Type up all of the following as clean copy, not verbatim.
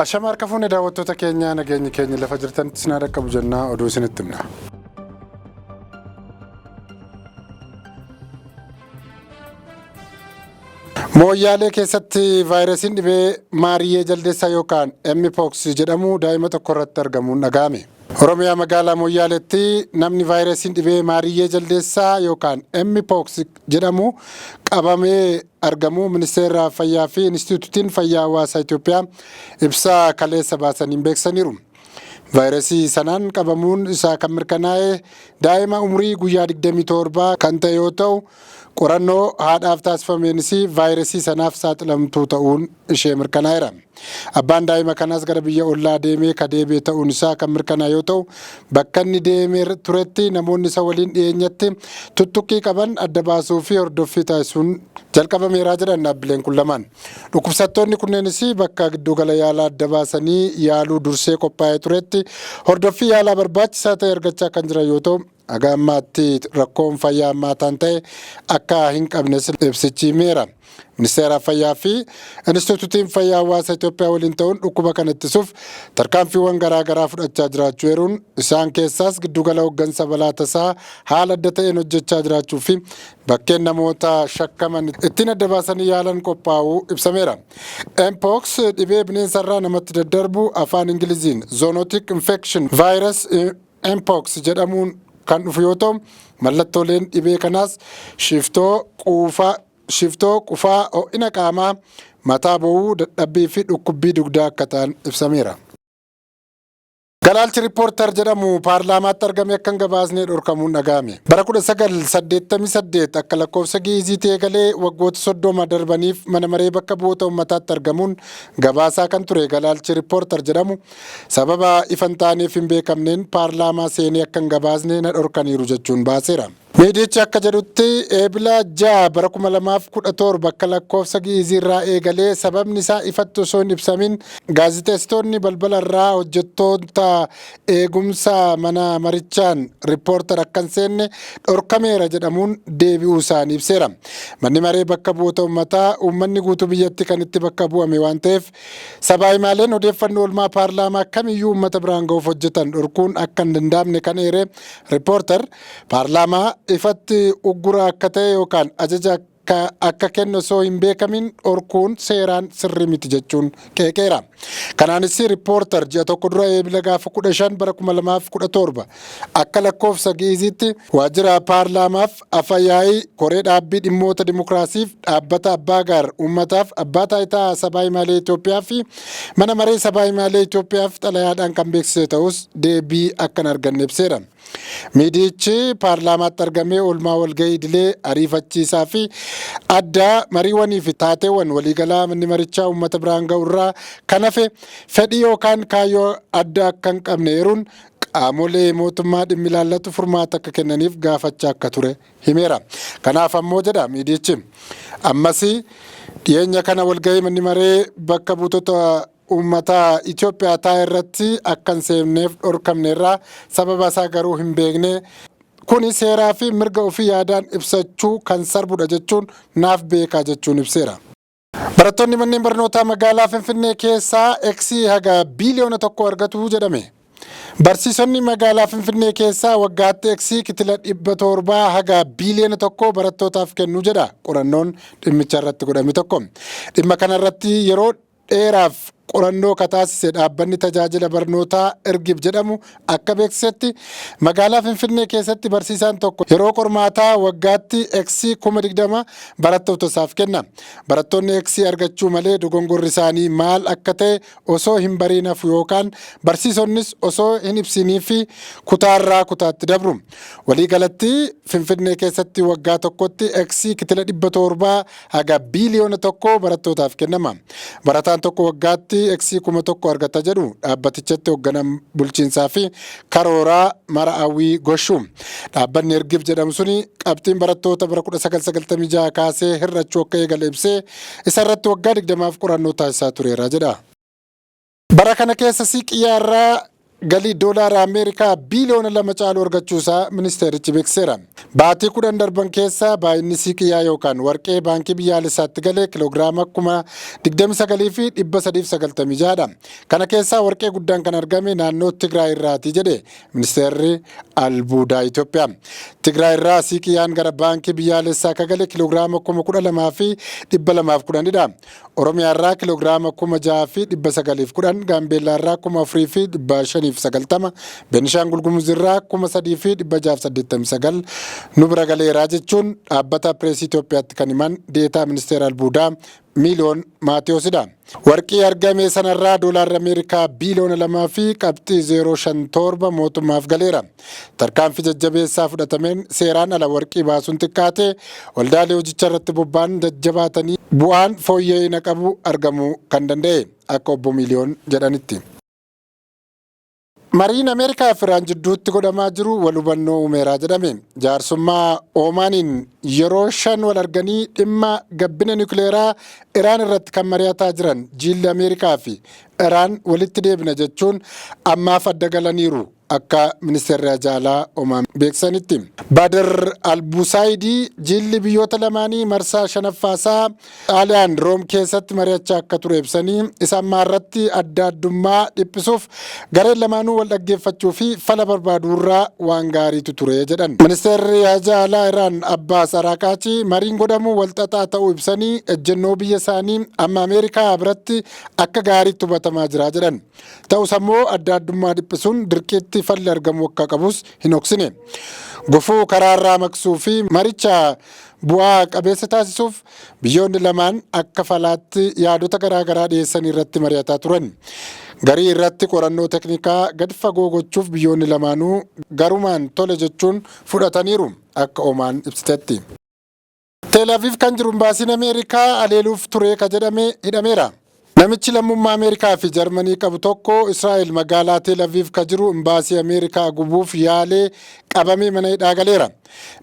Ashama harka fuune daawwattoota keenyaa, nageenyi keenya lafa jirtanitti isin haa dhaqqabu jennaa, oduu isinitti himna. Mooyyaalee keessatti vaayirasiin dhibee maariyyee jaldeessaa yookaan Mpox jedhamu daa'ima tokko irratti argamuun dhaga'ame. Oromiyaa magaalaa Mooyyaaleetti namni vaayirasiin dhibee maariyyee jaldeessaa yookaan Mpox jedhamu qabamee argamuu Ministeera Fayyaa fi Inistituutiin Fayyaa Hawaasaa Itoophiyaa ibsa kaleessa baasaniin beeksisaniiru. Vaayirasii sanaan qabamuun isaa kan mirkanaa'e daa'ima umurii guyyaa 27 kan ta'e yoo ta'u, qorannoo haadhaaf taasifameenis vaayirasii sanaaf saaxilamtuu ta'uun ishee mirkanaa'eera. Abbaan daa'ima kanaas gara biyya ollaa deemee ka deebi'e ta'uun isaa kan mirkanaa'e yoo ta'u, bakka inni deemee turetti namoonni isa waliin dhiyeenyatti tuttuqqii qaban adda baasuu fi hordoffii taasisuun jalqabameeraa jedhan dhaabbileen kun lamaan. Dhukkubsattoonni kunneenis bakka giddugala yaalaa adda baasanii yaaluu dursee qophaa'ee turetti hordoffii yaalaa barbaachisaa ta'e argachaa kan jiran yoo ta'u, haga ammaatti rakkoon fayyaa hammaataan ta'e akka hin qabnes ibsichi himeera. Ministeera Fayyaa fi Inistituutiin Fayyaa Hawaasa Itoophiyaa waliin ta'uun dhukkuba kana ittisuuf tarkaanfiiwwan garaa garaa fudhachaa jiraachuu eeruun, isaan keessaas giddugala hooggansa balaa tasaa haala adda ta'een hojjechaa jiraachuu fi bakkeen namoota shakkaman ittiin adda baasanii yaalan qophaa'uu ibsameera. Mpox dhibee bineensarraa namatti daddarbu afaan Ingiliziin zoonotic infection virus Mpox jedhamuun kan dhufu yoo ta'u, mallattooleen dhibee kanaas shiftoo quufaa, shiftoo, qufaa, ho'ina qaamaa, mataa bowwuu, dadhabbii fi dhukkubbii dugdaa akka ta'an ibsameera. Galaalchi Riippoortar jedhamu paarlaamaatti argame akka hin gabaasne dhorkamuun dhaga'ame. Bara 1988 akka lakkoofsa Gi'iziitti eegalee waggoota 30 darbaniif mana maree bakka bu'oota uummataatti argamuun gabaasaa kan ture Galaalchi Riippoortar jedhamu sababa ifa hin taaneef hin beekamneen paarlaamaa seenee akka hin gabaasne na dhorkaniiru jechuun baaseera. Miidiyichi akka jedhutti, Eebila 6 bara 2017 akka lakkoofsa Gi'izii irraa eegalee sababni isaa ifatti osoo hin ibsamin gaazexeessitoonni balbala irraa hojjettoota eegumsa mana marichaan Riippoortar akka hin seenne dhorkameera jedhamuun deebi'uu isaanii ibseera. Manni maree bakka bu'oota uummataa uummanni guutuu biyyatti kan itti bakka bu'ame waan ta'eef, sabaa himaaleen odeeffannoo oolmaa paarlaamaa kamiyyuu uummata biraan ga'uuf hojjetan dhorkuun akka hin danda'amne kan eere Riippoortar, paarlaamaa ifatti uggura akka ta'e yookaan ajaja akka kennu osoo hin beekamin dhorkuun seeraan sirrii miti jechuun qeeqeera. Kanaanis Riippoortar ji'a tokko dura Eebila gaafa 15 bara 2017 akka lakkoofsa Gi'iziitti waajjira paarlaamaaf afa-yaa'ii koree dhaabbii dhimmoota dimokiraasiif, dhaabbata abbaa gaar uummataaf, abbaa taayitaa sabaa himaalee Itoophiyaa fi mana maree sabaa himaalee Itoophiyaaf xalayaadhaan kan beeksise ta'us deebii akka hin arganne ibseera. Miidiyichi paarlaamaatti argamee oolmaa walgahii idilee, ariifachiisaa fi addaa, mariiwwanii fi taateewwan waliigalaa manni marichaa uummata biraan ga'u irraa kan hafe fedhii yookaan kaayyoo adda akka hin qabne eeruun, qaamolee mootummaa dhimmi ilaallatu furmaata akka kennaniif gaafachaa akka ture himeera. Kanaaf ammoo jedha miidiyichi, ammas dhiyeenya kana walgahii manni maree bakka buutota uummataa Itoophiyaa taa'e irratti akka hin seenneef dhorkamneerra, sababa isaa garuu hin beekne. Kuni seeraa fi mirga ofii yaadaan ibsachuu kan sarbudha jechuun naaf beekaa jechuun ibseera. Barattoonni manneen barnootaa magaalaa Finfinnee keessaa Eksii haga biiliyoona 1 argatu jedhame. Barsiisonni magaalaa Finfinnee keessaa waggaatti Eksii kitila 700 haga biiliyoona 1 barattootaaf kennu jedha qorannoon dhimmicha irratti godhame tokko. Dhimma kanarratti yeroo dheeraaf qorannoo ka taasise dhaabbanni tajaajila barnootaa Ergib jedhamu akka beeksisetti, magaalaa Finfinnee keessatti barsiisaan tokko yeroo qormaataa waggaatti Eksii 20,000 barattoota isaaf kenna. Barattoonni Eksii argachuu malee dogongorri isaanii maal akka ta'e osoo hin bariin hafu yookaan barsiisonnis osoo hin ibsinii fi kutaarraa kutaatti dabru. Waliigalatti Finfinnee keessatti waggaa tokkotti Eksii kitila 700 haga biiliyoona 1 barattootaaf kennama. Barataan tokko waggaatti Eksii 1000 argata jedhu dhaabbatichatti hoogganaan bulchiinsaa fi karooraa Mara'awwii Goshuu. Dhaabbanni Ergib jedhamu suni qabxiin barattoota bara 1996 kaasee hir'achuu akka eegale ibsee, isarratti waggaa 20f qorannoo taasisaa tureera jedha. Bara kana keessa xiyyaarraa galii doolaara Ameerikaa biiliyoona 2 caalu argachuusaa ministeerichi beeksiseera. Baatii 10 darban keessa baay'inni siiqiyyaa yookaan warqee baankii biyyaalessaatti galee kiloogiraama 29,396dha. Kana keessaa warqee guddaan kan argame naannoo Tigraay irraati jedhe ministeerri albuudaa Itoophiyaa. Tigraay irraa siiqiyyaan gara baankii biyyaalessaa akka gale kiloogiraama 12,210dha. Oromiyaa irraa kiloogiraama 6,910, Gaambeellaa irraa 4,590, Beenishaangul Gumuz irraa 3,689 nu bira galeeraa jechuun dhaabbata pireesii Itoophiyaatti kan himan deetaa ministeera albuudaa Miiliyoon Maatiyoosidha. Warqii argame sanarraa doolaarri Ameerikaa biiliyoona 2 qabxii 057 mootummaaf galeera. Tarkaanfii jajjabeessaa fudhatameen seeraan ala warqii baasuun xiqqaate, waldaalee hojicha irratti bobba'an jajjabaatanii bu'aan fooyya'ina qabu argamuu kan danda'e akka obbo Miiliyoon jedhanitti. Mariin Ameerikaa fi Iraan jidduutti godhamaa jiru wal hubannoo uumeeraa jedhame. Jaarsummaa Oomaaniin yeroo shan wal arganii dhimma gabbina nukleeraa Iraan irratti kan mari'ataa jiran jiilli Ameerikaa fi Iraan walitti deebina jechuun ammaaf adda galaniiru akka ministeerri ajaalaa Omaan beeksisanitti. Badr Albusaayidii jiilli biyyoota lamaanii marsaa shanaffaasaa Xaaliyaan Room keessatti mari'achaa akka ture ibsanii, isa ammaa irratti adda addummaa dhiphisuuf gareen lamaanuu wal dhaggeeffachuu fi fala barbaaduurraa waan gaariitu ture jedhan. Ministeerri haajaa alaa Iraan Abbaas Araaqaachi mariin godhamu wal xaxaa ta'uu ibsanii, ejjennoo biyya isaanii amma Ameerikaa biratti akka gaariitti hubatamaa jira jedhan. Ta'us ammoo adda addummaa dhiphisuun dirqiitti falli argamuu akka qabus hin dhoksine. Gufuu karaarraa maqsuu fi maricha bu'aa qabeessa taasisuuf biyyoonni lamaan akka falaatti yaadota garaagaraa dhiyeessanii irratti mari'ataa turan. Garii irratti qorannoo teknikaa gad fagoo gochuuf biyyoonni lamaanuu garumaan tole jechuun fudhataniiru akka Omaan ibsitetti. Teel Aviv kan jiru imbaasiin Ameerikaa aleeluuf ture ka jedhame hidhameera. Namichi lammummaa Ameerikaa fi Jarmanii qabu tokko Israa'el magaalaa Teel Aviv ka jiru imbaasii Ameerikaa gubuuf yaalee qabamee mana hidhaa galeera.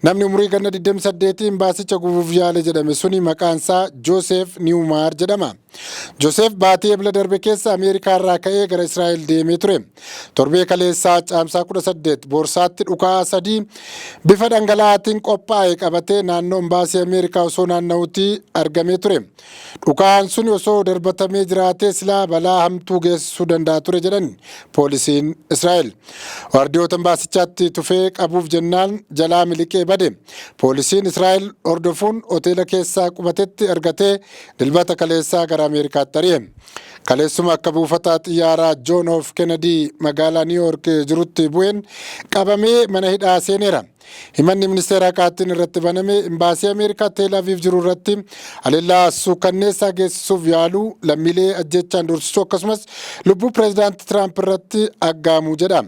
Namni umurii ganna 28 imbaasicha gubuuf yaale jedhame suni maqaan isaa Joosef Niwumaar jedhama. Joosef baatii Ebla darbe keessa Ameerikaa irraa ka'ee gara Israa'el deemee ture. Torbee kaleessaa Caamsaa 18 boorsaatti dhukaa sadii bifa dhangala'aatiin qophaa'e qabatee naannoo imbaasii Ameerikaa osoo naanna'uutti argamee ture. Dhukaan sun osoo darbatamee jiraatee silaa balaa hamtuu geessisuu danda'a ture jedhan poolisiin Israa'el. Waardiyoota imbaasichaatti tufee qabuuf jennaan jalaa miliqee bade. Poolisiin Israa'el hordofuun hoteela keessaa qubatetti argatee Dilbata kaleessaa gara Ameerikaatti ari'e. Kaleessuma akka buufata xiyyaaraa John F. Kennedy magaalaa New York jirutti bu'een qabamee mana hidhaa seeneera. Himanni ministeera haqaatiin irratti baname imbaasii Ameerikaa Teel Aviv jiru irratti haleellaa suukanneessaa geessisuuf yaaluu, lammiilee ajjechaan doorsisuu, akkasumas lubbuu pireezidaantii Tiraamp irratti aggaamuu jedha.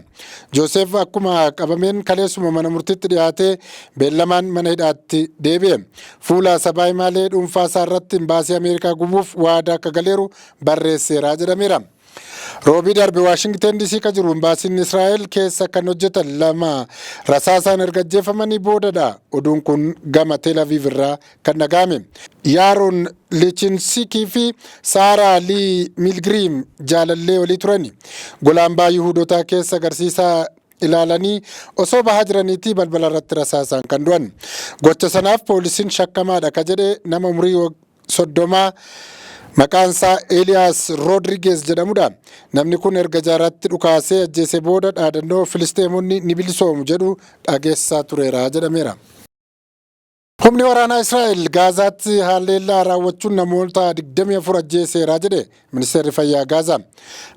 Joosef akkuma qabameen kaleessuma mana murtiitti dhiyaatee beellamaan mana hidhaatti deebi'e. Fuula sabaa himaalee dhuunfaa isaa irratti imbaasii Ameerikaa gubuuf waadaa akka galeeru barreesseera jedhameera. Roobii darbe Waashingten DC ka jiru imbaasiin Israa'el keessa kan hojjetan lama rasaasaan erga ajjeefamanii boodadha. Oduun kun gama Tel Aviv irraa kan dhaga'ame. Yaaroon Lichinsikii fi Saaraa Lii Milgiriim jaalallee walii turani. Golaambaa Yihuudotaa keessa agarsiisaa ilaalanii osoo bahaa jiraniitii balbala irratti rasaasaan kan du'an. Gocha sanaaf poolisiin shakkamaadha ka jedhe nama umurii 30 maqaan isaa Eeliyaas Roodrigeez jedhamudha. Namni kun erga jaaratti dhukaasee ajjeese booda dhaadannoo "Filisteemonni ni bilisoomu" jedhu dhageessisaa tureera jedhameera. Humni waraanaa Israa'el Gaazaatti haleellaa raawwachuun namoota 24 ajjeeseera jedhe ministeerri fayyaa Gaazaa.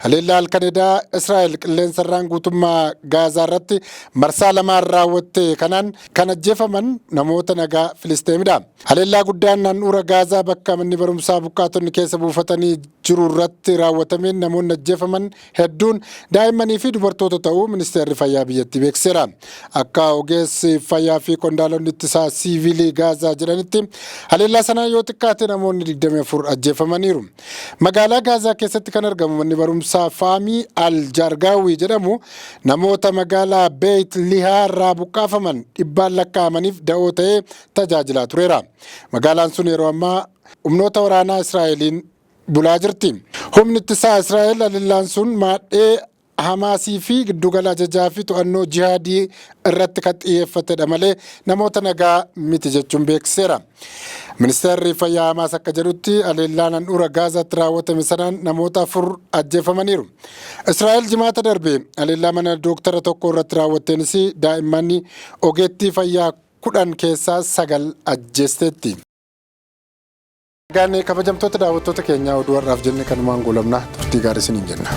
Haleellaa halkan edaa Israa'el qilleensarraan guutummaa Gaazaa irratti marsaa lamaan raawwatte kanaan kan ajjeefaman namoota nagaa Filisteemidha. Haleellaa guddaan handhuura Gaazaa bakka manni barumsaa buqqaatonni keessa buufatanii jiru irratti raawwatameen namoonni ajjeefaman hedduun daa'immanii fi dubartoota ta'uu ministeerri fayyaa biyyattii beeksiseera. Akka ogeessi fayyaa fi qondaalonni ittisaa siivilii Gaazaa jedhanitti, haleellaa sanaan yoo xiqqaate namoonni 24 ajjeefamaniiru. Magaalaa Gaazaa keessatti kan argamu manni barumsaa Faamii Al Jaargaawii jedhamu namoota magaalaa Beeyt Lihaa irraa buqqaafaman dhibbaan lakkaa'amaniif da'oo ta'ee tajaajilaa tureera. Magaalaan sun yeroo ammaa humnoota waraanaa Israa'eliin bulaa jirti. Humni ittisaa Israa'el haleellaan sun maadhee Hamaasii fi giddugala ajajaa fi to'annoo jihaadii irratti kan xiyyeeffatedha malee namoota nagaa miti jechuun beeksiseera. Ministeerri fayyaa Hamaas akka jedhutti, haleellaan handhuura Gaazaatti raawwatame sanaan namoota 4 ajjeefamaniiru. Israa'el Jimaata darbe haleellaa mana dooktara tokko irratti raawwatteenis daa'imman ogeettii fayyaa 10 keessaa 9 ajjeesteetti. Egaan kabajamtoota daawwattoota keenyaa, oduu har'aaf jenne kanumaan goolabna. Turtii gaarii isiniin jenna.